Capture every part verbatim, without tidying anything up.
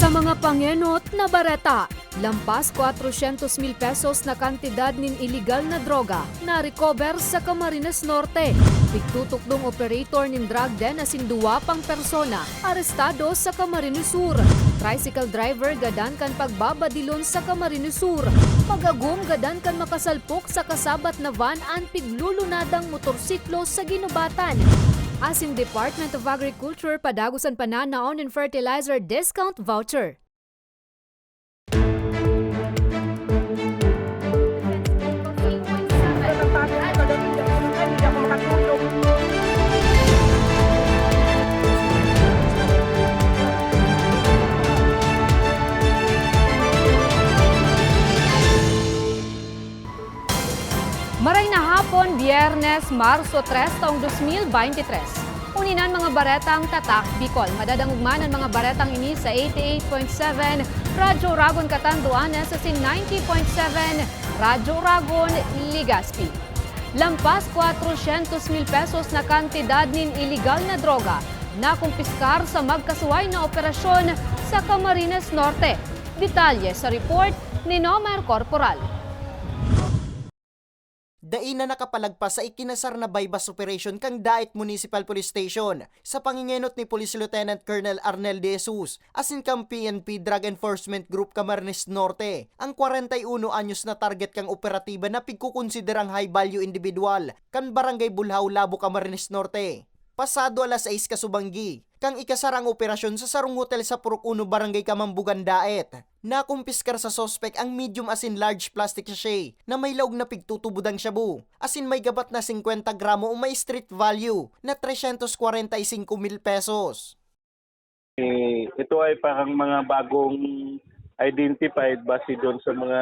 Sa mga pangenot na bareta, lampas kwatrosyentos mil pesos na kantidad nin iligal na droga na-recover sa Camarines Norte. Pigtutukdong operator nin drug den asin duwa pang persona arestado sa Camarines Sur. Tricycle driver gadan kan pagbabadilon sa Camarines Sur. Magagom gadan kan makasalpok sa kasabat na van an piglulunadang motorsiklo sa ginubatan. Asin Department of Agriculture padagosan pananaon nin fertilizer discount voucher. Maray na hapon, Biyernes, Marso tres, taong dos mil beintitres. Uni nan mga baretang Tatak Bicol. Madadangog man an mga baretang ini sa eighty-eight point seven Radyo Oragon, Catanduanes, asin ninety point seven Radyo Oragon, Legazpi. Lampas kwatrosyentos mil pesos na kantidad nin iligal na droga nakumpiskar sa magkasuhay na operasyon sa Camarines Norte. Detalye sa report ni Nomer Corporal. Dai na nakapalagpas sa ikinasar na buy-bust operation kan Daet Municipal Police Station sa pangengenot ni Police Lieutenant Colonel Arnel De Jesus asin kan P N P Drug Enforcement Group Camarines Norte ang kwarenta y uno anyos na target kan operatiba na pigkokonsiderang high-value individual kan Barangay Bulhao, Labo, Camarines Norte. Pasado alas sais kasubanggi, kan ikasar ang operasyon sa sarong hotel sa Purok Uno, Barangay Kamambugan, Daet, nakumpiskar sa suspek ang medium asin large plastic sachet na may laog na pigtutubod ang shabu, asin may gabat na singkwenta gramo o may street value na tresyentos kwarenta y singko mil pesos. Eh, ito ay parang mga bagong identified base doon sa mga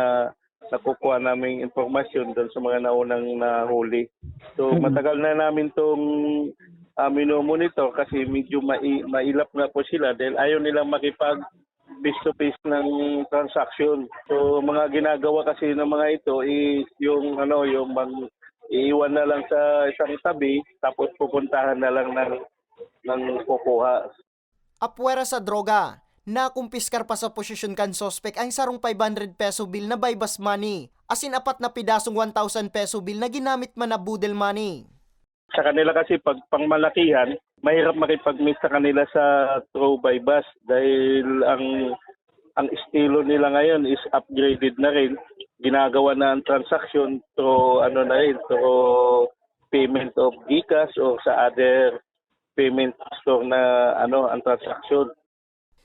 nakukuha naming impormasyon doon sa mga naunang nahuli. So, Mm. matagal na namin 'tong, ah, mino-monitor kasi medyo mai-, mailap nga po sila dahil ayaw nilang makipag face to face ng transaction. So, mga ginagawa kasi ng mga ito is yung ano, yung mang-, iiwan na lang sa isang tabi tapos pupuntahan na lang ng, ng kukuha. Apwera sa droga, nakumpiskar pa sa posisyon kan suspek ang sarong five hundred peso bill na buy-bust money, asin apat na pidasong one thousand peso bill na ginamit man na boodle money. Sa kanila kasi, pag pangmalakihan, mahirap makipag-meet sa kanila sa through buy-bust dahil ang, ang estilo nila ngayon is upgraded na rin. Ginagawa na ang transaksyon through, ano na rin, through payment of GCash o sa other payment store na, ano, ang transaksyon.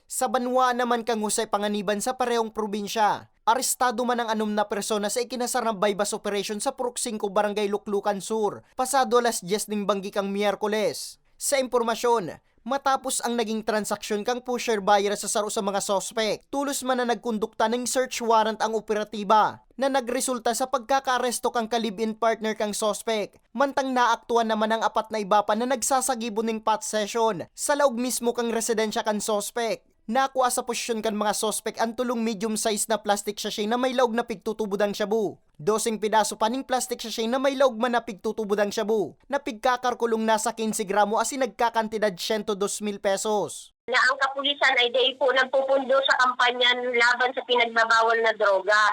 Sa banwaan naman kan Jose Panganiban sa parehong probinsya, arestado man ang anom na persona sa ikinasar na buy-bust operation sa Purok Singko, Barangay Luklukan Sur, pasado alas dyes ning banggi kan Miyerkules. Sa impormasyon, matapos ang naging transaksyon kan pusher buyer sa saro sa mga suspek, tolos man na nagkondukta nin search warrant ang operatiba na nagresulta sa pagkakaaresto kan ka-live-in partner kan suspek. Mantang naaktuhan naman ang apat na iba pa na nagsasagibo nin pot session sa laog mismo kan residensya kan suspek. Nakua sa posisyon kan mga suspek ang tolong medium size na plastic sachet na may laog na pigtutubod ang shabu, doseng pedaso pa ning plastic sachet na may laog man na pigtutubod ang shabu, na pigkakalkulong nasa quince gramo asin nagkakantidad siyento dos mil pesos. Na ang kapulisan ay dai po nagpupundo sa kampanya laban sa pinagbabawal na droga.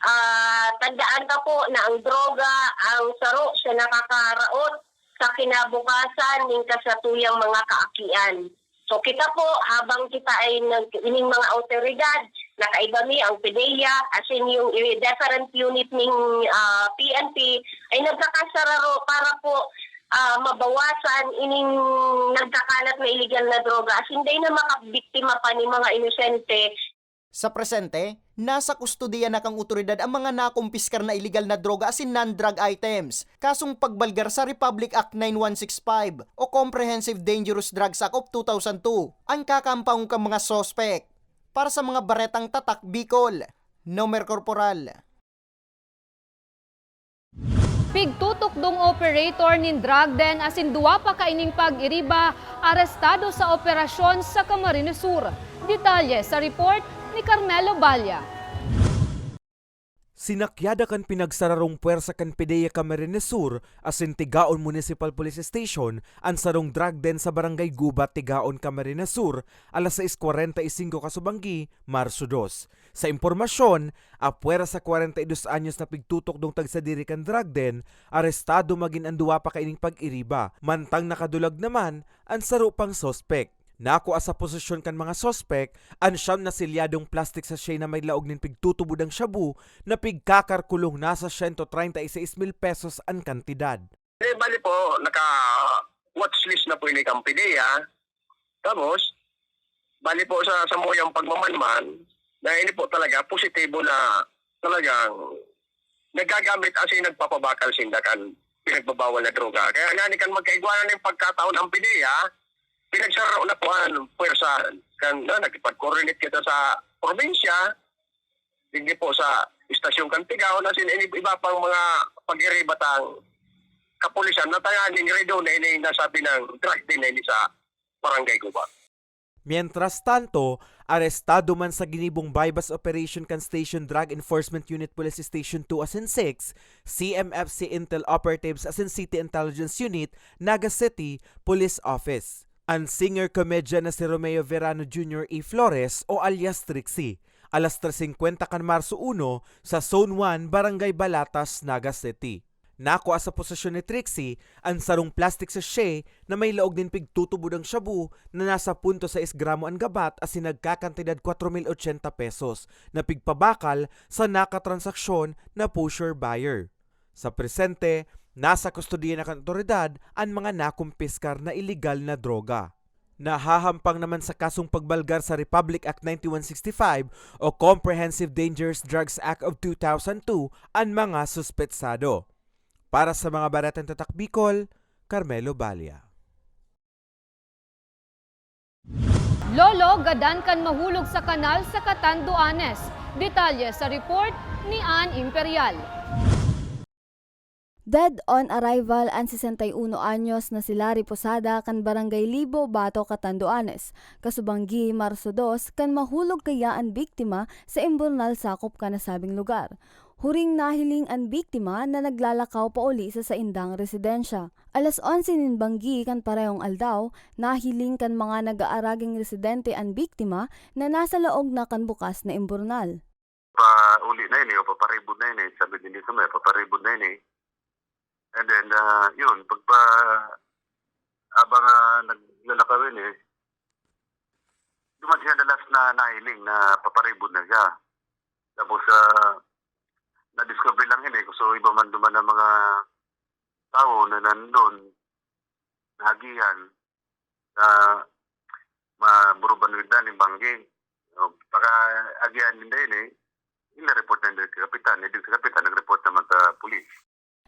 Ah, tandaan ta po na ang droga, ang saro siya nakakaraot sa kinabukasan ning kasatuyang mga kaakian. So kita po, habang kita ay nag, ining mga awtoridad, nakaiba mi ang PDEA, asin yung i-, different unit ning, ah, P N P, ay nagkakasararo para po, ah, mabawasan ining nagkakalat na iligal na droga, asin dai na makabiktima pa ning mga inosente. Sa presente, nasa kustodiya na kan awtoridad ang mga nakumpiskar na iligal na droga asin non-drug items, kasong pagbalgar sa Republic Act nine one six five o Comprehensive Dangerous Drugs Act of two thousand two, ang kakaampangon kan mga suspek. Para sa mga baretang Tatak Bicol, Nomer Corporal. Pigtutukdong operator nin drug den asin duwa pa kaining pag-iriba arestado sa operasyon sa Camarines Sur. Detalye sa report ni Carmelo Balla. Sinakyada kan pinagsararong puwersa kan PDEA Camarines Sur asin Tigaon Municipal Police Station an sarong drug den sa Barangay Gubat, Tigaon, Camarines Sur, alas sais kwarenta y singko kasubanggi, Marso dos. Sa impormasyon, apwera sa kwarenta y dos anyos na pigtutukdong tagsadiri kan drug den, arestado magin an duwa pa kaining pag-iriba, mantang nakadulag naman an saro pang suspek. Nakua sa posesyon kan mga suspek an siyam na selyadong plastic sachet na may laog nin pigtutubod ang shabu na pigkakalkulong nasa siyento treinta y seis mil pesos an kantidad. Eh, bali po, naka-watch list na po ini kan PDEA. Tapos, bali po sa samuyang pagmamanman, na ini po talaga positibo na talagang nagagamit asin nagpapabakal sinda kan pinagbabawal na droga. Kaya ngani kan magkaigwa na nin pagkataon ang PDEA, pinagsaro na po an pwersa kan, na, nakipag-coordinate kita sa probinsya, digdi po sa istasyon kan Tigaon, asin ini iba pang mga pag-iriba tang kapulisan na tanganing redo na ini nasabi ng drug den na ini sa Barangay Gubat. Mientras tanto, arestado man sa ginibong buy-bust operation kan Station Drug Enforcement Unit Police Station two asin six, C M F C Intel Operatives asin City Intelligence Unit, Naga City Police Office, an singer-comedian na si Romeo Verano Junior A Flores o alias Trixie, alas tres singkwenta kan Marso uno sa Zone one, Barangay Balatas, Naga City. Nakua sa posesyon ni Trixie an sarong plastic sachet na may laog nin pigtutubod ang shabu na nasa punto sais gramo an gabat asin nagkakantidad kwatro mil ochenta pesos na pigpabakal sa nakatransaksyon na poseur buyer. Sa presente, nasa kustodiya na kan awtoridad an mga nakumpiskar na iligal na droga. Nahahampang naman sa kasong pagbalgar sa Republic Act ninety-one sixty-five o Comprehensive Dangerous Drugs Act of two thousand two an mga suspetsado. Para sa mga baretang Tatak Bicol, Carmelo Balia. Lolo gadan kan mahulog sa kanal sa Catanduanes. Detalye sa report ni Ann Imperial. Dead on arrival an sesenta y uno anyos na si Larry Posada kan Barangay Libo, Bato, Catanduanes. Kasubanggi, Marso dos, kan mahulog kaya an biktima sa imburnal sakop kan nasabing lugar. Huring nahiling an biktima na naglalakaw pauli sa saindang residensya. Alas onse nin banggi kan parehong aldaw, nahiling kan mga nag-aaraging residente an biktima na nasa laog na kan bukas na imburnal. Pauli na ini o paparibod na ini, sabi din dito, may paparibod na ini. And then, ah, yun, pagpa-, habang, ah, naglalakaw ini, duman siya the last na nahiling na paparibod na siya. Tapos, ah, na-discover lang ini, so iba man duman ang mga tao na nandun, naagihan na maburuban nin banggi. O, pagkaagihan ninda ini, ina-report na ninda sa kapitan. Edi sa kapitan, nag-report naman sa pulis.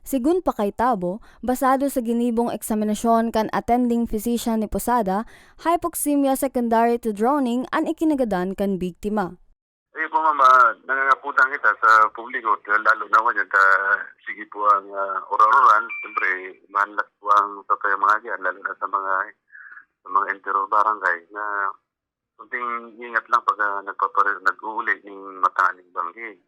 Segun pa kay Tabo, basado sa ginibong eksaminasyon kan attending physician ni Posada, hypoxemia secondary to drowning an ikinagadan kan biktima. Ayun po, ma'am, ah, nangangaputan kita sa publiko, lalo na ngunyan ta sige po ang, ah, uraruran, siyempre, mahanlas po ang satuyang mga agihan, lalo na sa mga, sa mga interior barangay, na kunting ingat lang pag, ah, nagpapare-, nag-uuli ning mataan ning banggi.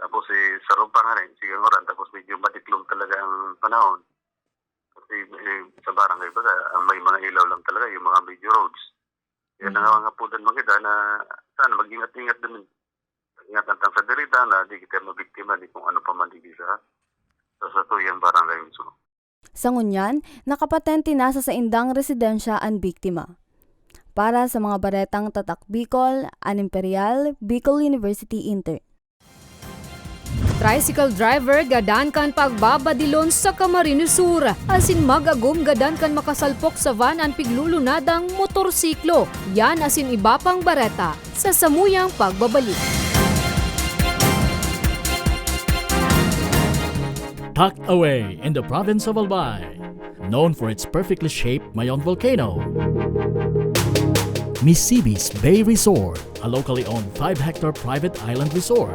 Tapos, eh, sarong pa nga rin, sige, uran, tapos medyo matiklom talaga ang panahon. Kasi, eh, sa barangay, baga, ang may mga ilaw lang talaga, yung mga major roads. Yan ang Mm. mga pudan, mga kita na sana mag-ingat-ingat din. Ingat ang tang sa derita na di kita mabiktima di kung ano pa man di sa, sa satuyang barangay mismo. Sa ngunyan, nakapatente na sa saindang residensya an biktima. Para sa mga baretang Tatak Bicol, Ann Imperial, Bicol University Intern. Tricycle driver gadan kan pagbabadilon sa Camarines Sur, asin mag-agom gadan kan makasalpok sa van an piglulunadang motorsiklo. Yan asin iba pang bareta sa samuyang pagbabalik. Tucked away in the province of Albay, known for its perfectly shaped Mayon volcano, Misibis Bay Resort, a locally owned five-hectare private island resort.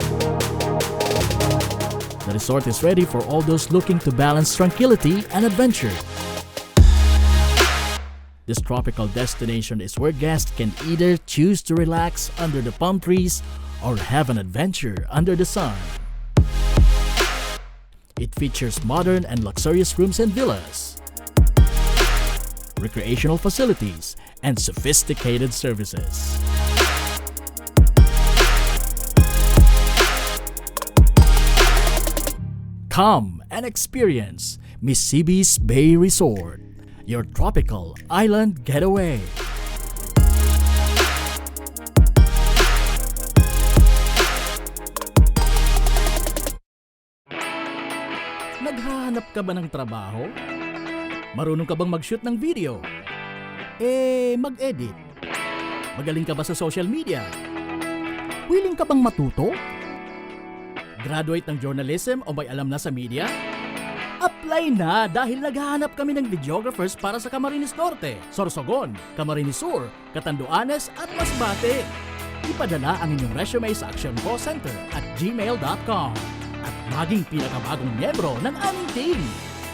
The resort is ready for all those looking to balance tranquility and adventure. This tropical destination is where guests can either choose to relax under the palm trees or have an adventure under the sun. It features modern and luxurious rooms and villas, recreational facilities, and sophisticated services. Come and experience Misibis Bay Resort, your tropical island getaway. Naghahanap ka ba ng trabaho? Marunong ka bang mag-shoot ng video? Eh, mag-edit? Magaling ka ba sa social media? Willing ka bang matuto? Graduate ng journalism o may alam na sa media? Apply na, dahil naghahanap kami ng videographers para sa Camarines Norte, Sorsogon, Camarines Sur, Catanduanes at Masbate. Ipadala ang inyong resume sa actioncallcenter at gmail dot com at maging pinakabagong miyembro ng aming team.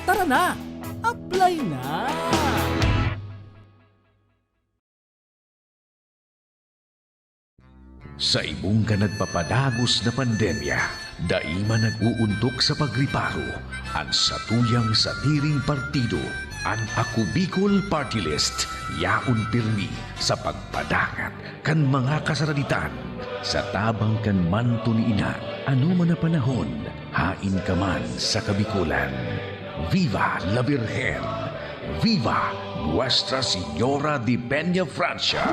Tara na! Apply na! Sa ibong kan nagpapadagos na pandemya, dai man nag-uuntok sa pagriparo an satuyang sadiring partido. An Ako Bicol Party List yaon pirmi sa pagpadangat kan mga kasaraditan. Sa tabang kan manto ni Ina, anoman na panahon, haen ka man sa Kabikolan. Viva la Virgen! Viva Nuestra Señora de Peña Francia!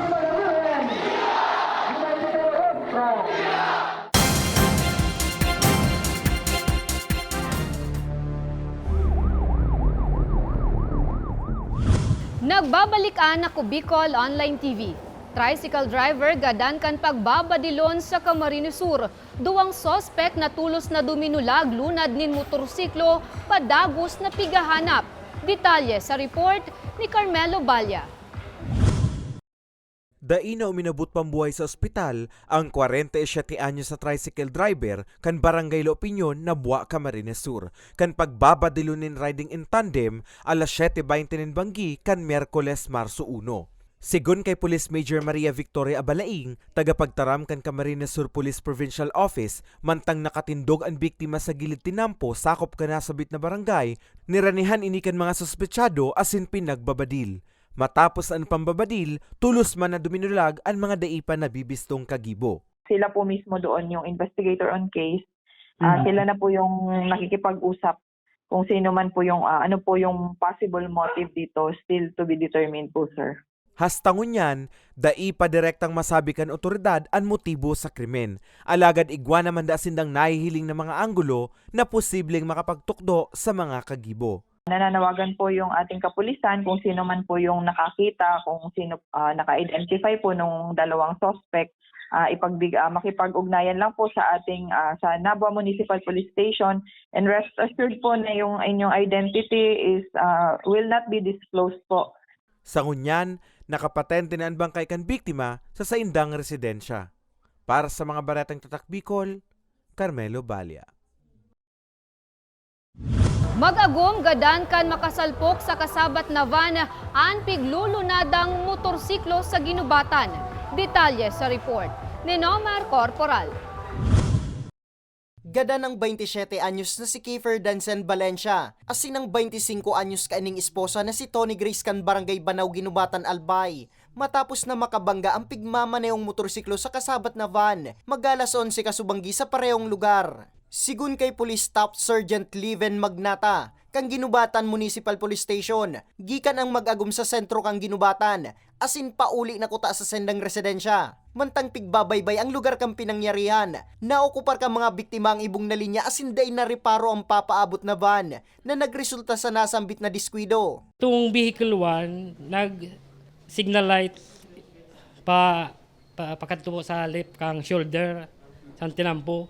Nagbabalik an Ako Bicol Online T V. Tricycle driver gadan kan pagbabadilon sa Camarines Sur. Duwang suspek na tolos na duminulag lunad nin motorsiklo padagos na pighahanap. Detalye sa report ni Carmelo Balla. Dai na uminabot pambuhay sa ospital ang kwarenta y siyete anyos na tricycle driver kan Barangay La Opinion, Nabua, Camarines Sur, kan pagbabadilon nin riding in tandem alas siyete baynte nin banggi kan Miyerkules, Marso uno. Segun kay Police Major Maria Victoria Abalaing, tagapagtaram kan Camarines Sur Police Provincial Office, mantang nakatindog an biktima sa gilid tinampo sakop kan nasabit na barangay, niranihan ini kan mga suspetsado asin pinagbabadil. Matapos an pambabadil, tolos man na duminulag an mga dai pa nabibistong kagibo. Sila po mismo doon, yung investigator on case, ah, sila na po yung nakikipag-usap kung sino man po yung, ah, ano po yung possible motive dito, still to be determined po, sir. Hasta ngunyan, dai pa direktang masabi kan otoridad an motibo sa krimen. Alagad igwa naman daa sindang nahihiling na mga anggulo na posibleng makapagtukdo sa mga kagibo. Nananawagan po yung ating kapulisan kung sino man po yung nakakita, kung sino, ah, naka-identify po nung dalawang suspect, ah, ipagbi-, ah, makipag-ugnayan lang po sa ating, ah, sa Nabua Municipal Police Station. And rest assured po na yung inyong identity is, ah, will not be disclosed po. Sa ngunyan, nakapatente na an bangkay kan biktima sa saindang residensya. Para sa mga baretang Tatak Bicol, Carmelo Balia. Mag-agom gadan kan makasalpok sa kasabat na van an piglulunadang motorsiklo sa Guinobatan. Detalye sa report ni Nomar Corporal. Gadan ang baynte siyete anyos na si Kiefer Dancen Valencia asin ang baynte singko anyos kaining esposa na si Tony Grace kan Barangay Banao, Guinobatan, Albay, matapos na makabangga ang pigmamanehong motorsiklo sa kasabat na van mag-alas onse kasubanggi sa parehong lugar. Segun kay Police Staff Sergeant Leven Magnata kan Guinobatan Municipal Police Station, gikan ang mag-agom sa sentro kan Guinobatan asin pauli na kuta sa saindang residensya. Mantang pigbabaybay ang lugar kan pinangyarihan, naokupar kan mga biktima ang ibong na linya asin dai nareparo ang papaabot na van na nagresulta sa nasambit na diskuido. Itong Vehicle one, nag-signal light pa, pa pakadto po sa left kang shoulder, sa tinampo.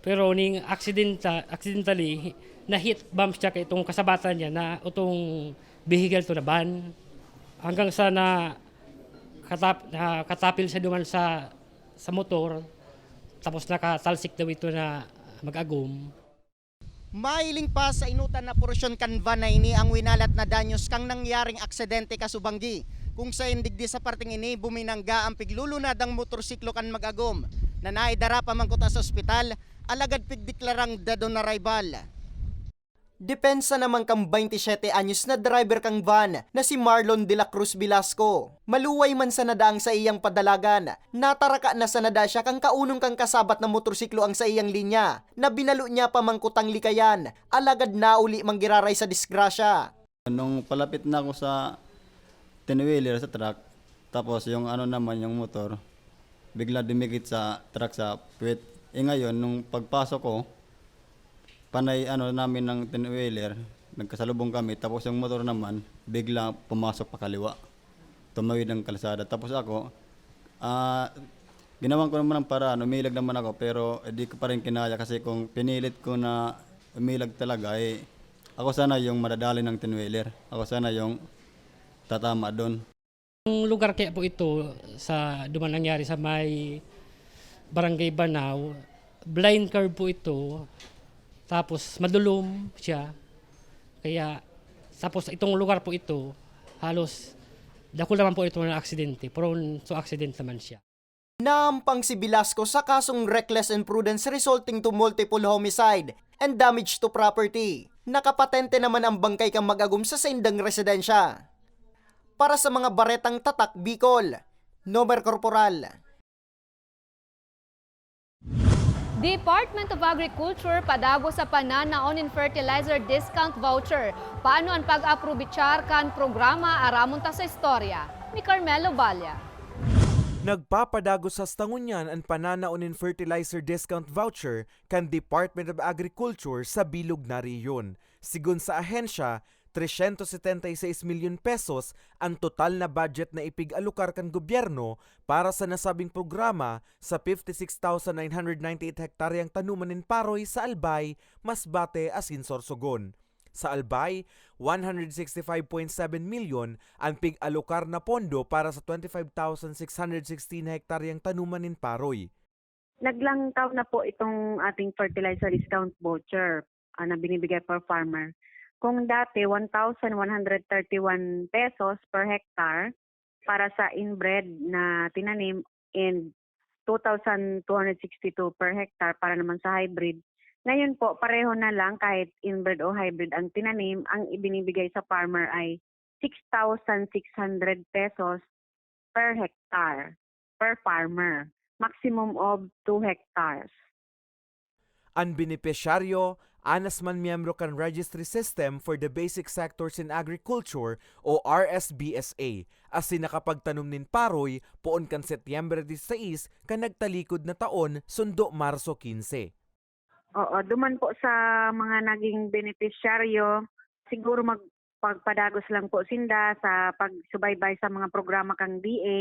Pero ning aksidenta, accidentally, na-hit bump siya kay itong kasabatan niya na itong vehicle to na van. Hanggang sa na katap, na katapil siya duman sa sa motor, tapos nakatalsik daw ito na mag-agom. Mahiling pa sa inutan na porosyon kan van na ini ang winalat na danyos kan nangyaring aksidente kasubanggi, kung saen digdi sa parteng ini buminangga ang piglulunadang motorsiklo kan mag-agom na naidara pa man kuta sa ospital, alagad pigdeklarang dead on arrival. Depensa naman kan baynte siyete anyos na driver kan van na si Marlon de la Cruz Velasco. Maluway man sana daa an saiyang padalagan, nataraka na sana daa siya kan kaunong kan kasabat na motorsiklo an saiyang linya, na binalo niya pa man kutang likayan, alagad nauli man giraray sa disgrasya. Nung palapit na ako sa ten-wheeler sa truck, tapos yung ano naman, yung motor, bigla dumikit sa truck sa puwet. Eh, ngayon, nung pagpasok ko, panay ano namin ng ten-wheeler, nagkasalubong kami, tapos yung motor naman, bigla pumasok pakaliwa. Tumawid ang kalsada. Tapos ako, ah, ginawan ko naman ng paraan, umilag naman ako, pero, eh, di ko pa rin kinaya kasi kung pinilit ko na umilag talaga, eh, ako sana yung madadali ng ten-wheeler. Ako sana yung tatama dun. Ang lugar kaya po ito sa duman nangyari sa may Barangay Banaw, blind curve po ito, tapos madulom siya. Kaya, tapos itong lugar po ito, halos dakul naman po ito na aksidente, prone to accident naman siya. Naampang si Velasco sa kasong reckless imprudence resulting to multiple homicide and damage to property. Nakapatente naman ang bangkay kan mag-agom sa saindang residensya. Para sa mga baretang tatak Bicol, Nomer Corporal. Department of Agriculture padagos sa pananaon nin fertilizer discount voucher. Paano an pag-aprobechar kan programa? Aramon ta sa istorya ni Carmelo Balla. Nagpapadagos sa stangon niyan an pananaon nin fertilizer discount voucher kan Department of Agriculture sa bilog na rehiyon. Sigon sa ahensya, tresyentos setenta y seis milyon pesos an total na budget na ipig-alokar kan gobyerno para sa nasabing programa sa fifty six thousand nine hundred ninety eight hektaryang tanuman nin paroy sa Albay, Masbate asin Sorsogon. Sa Albay, one hundred sixty five point seven milyon an pig-alokar na pondo para sa twenty five thousand six hundred sixteen hektaryang tanuman nin paroy. Naglangkaw na po itong ating fertilizer discount voucher, ah, na binibigay for farmer. Kung dati, one thousand one hundred thirty one pesos per hectare para sa inbred na tinanim and two thousand two hundred sixty two per hectare para naman sa hybrid. Ngayon po, pareho na lang kahit inbred o hybrid ang tinanim, ang ibinibigay sa farmer ay six thousand six hundred pesos per hectare, per farmer, maximum of two hectares. An benepisyaryo, anas man miyembro kan Registry System for the Basic Sectors in Agriculture o R S B S A, asin nakapagtanom nin paroy poon kan Setyembre diseis kan nagtalikod na taon sundo Marso quince. Oo, duman po sa mga naging benepisyaryo, siguro mag pagpadagos lang po sinda sa pagsubaybay sa mga programa kang D A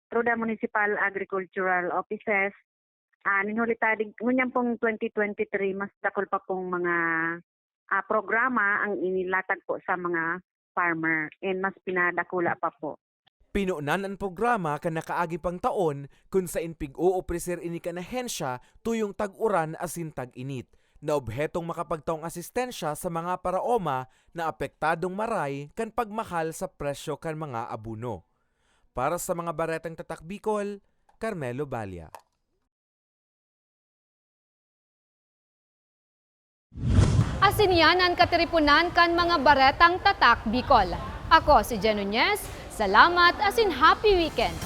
through the municipal agricultural offices. Ah, nin huli ta, dig-, ngunyan pong twenty twenty-three, mas dakul pa pong mga, ah, programa ang inilatag po sa mga farmer and mas pinadakula pa po. Pinonan an programa kan nakaagi pang taon, kun sain pig-oopreser ini kan ahensya tuyong tag-uran asin tag-init, na obhetong makapagtaong asistensya sa mga paraoma na apektadong maray kan pagmahal sa presyo kan mga abono. Para sa mga Baretang Tatak Bicol, Carmelo Balla. Asin iyan an katiriponan kan mga Baretang Tatak Bicol. Ako si Jen Nuñez. Salamat asin happy weekend!